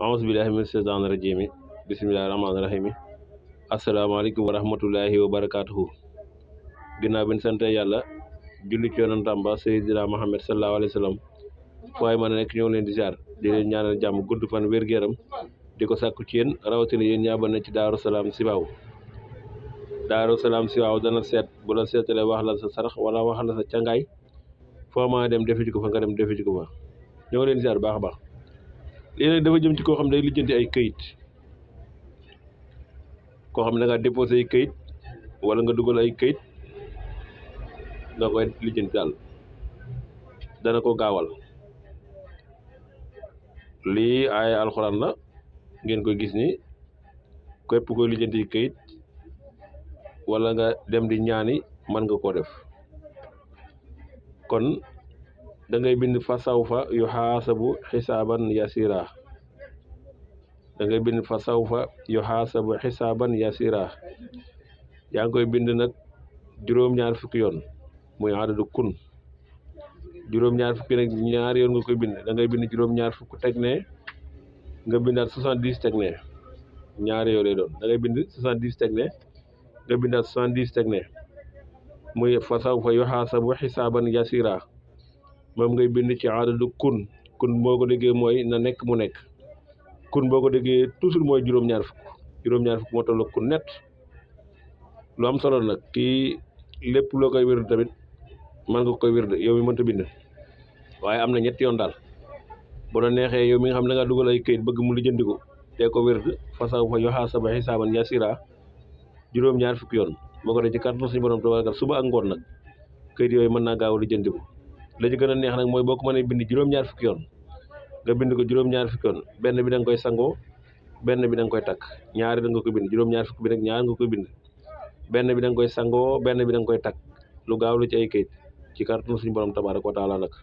أعوذ بالله من الشيطان الرجيم بسم الله الرحمن الرحيم asalaamaaleykum wa rahmatullahi wa barakaatuhu. ginnaaw bi ñu sant yàlla julli ci yonentam ba Seydina Muhammad sallallahu alayhi wa sallam waaye mën a nekk ñoo leen di ziar di leen ñaanal jàmm gudd fan wér-gu-yaram di ko sàkku ci yéen rawatina yéen ñaa ba ne ci Daaru Salaam Sibaaw. Daaru Salaam Sibaaw dana seet bu la seetalee wax la sa sarax wala wax la sa cangaay foo maa dem defi ci ko fa nga dem defi ci ko fa ñoo leen ziar baax a baax. lii nag dafa jëm ci koo xam ne day lijjanti ay këyit. koo xam ne da nga déposé ay këyit wala nga dugal ay këyit nga koy lijjanti daal dana ko gaawal. lii ay alxuraan la ngeen koy gis ni képp koy lijjanti këyit wala nga dem di ñaani mën nga koo def. kon da ngay bind fa sawfa yu xaasabu xisaaban yasira da ngay bind fa sawfa yu xaasabu xisaaban yasira yaa ngi koy bind nag juróom-ñaar fukki yoon muy adadu kun. juróom-ñaar fukki nag ñaari yoon nga koy bind da ngay bind juróom-ñaar fukk teg ne nga bindaat 70 teg ne ñaari yoo lay doon da ngay bind 70 teg ne nga bindaat 70 teg ne muy fa sawfa yu xaasabu xisaaban yasira moom ngay bind ci adadu kun. kun boo ko déggee mooy na nekk mu nekk. kun boo ko déggee toujours mooy juróom-ñaar fukk moo toll kun net. lu am solo nag kii lépp loo koy wérdu tamit mën nga koy wérdu yow mi mënta bind waaye am na ñetti yoon daal bu la neexee yow mi nga xam ne da nga dugal ay këyit bëgg mu lijjanti ko dee ko wérdu fa sawfa yuhaasabu hisaaban yasiira juróom-ñaar fukki yoon boo ko dee ci kàttanu suñu borom tabaaraka suba ak ngoon nag këyit yooyu mën naa gaaw lijjanti ko. la ci gën a neex nag mooy boo ko mënee bind juróom-ñaar fukki yoon nga bind ko juróom-ñaar fukki yoon benn bi da nga koy sangoo benn bi da nga koy takk ñaari da nga koy bind juróom-ñaar fukki bi nag ñaar nga koy bind benn bi da nga koy sangoo benn bi da nga koy takk lu gaaw lu ci ay këyit ci kàttanu suñu borom tabaaraka wa taala nag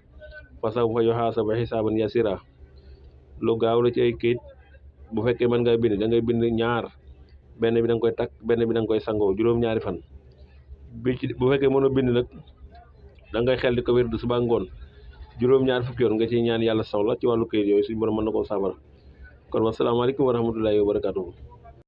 fa sawfa yuhaasabu hisaaban yasiira lu gaaw lu ci ay këyit bu fekkee mën nga bind da ngay bind ñaar benn bi da nga koy takk benn bi da nga koy sangoo juróom-ñaari fan bi ci bu fekkee mënoo bind nag da ngay xel di ko wér du suba ngoon juróom-ñaar fukki yoon nga ciy ñaan yàlla soxla ci wàllu këyit yooyu suñu borom mën na koo saafara kon wasalaamaaleykum wa rahmatullahi wa barakaatuhu.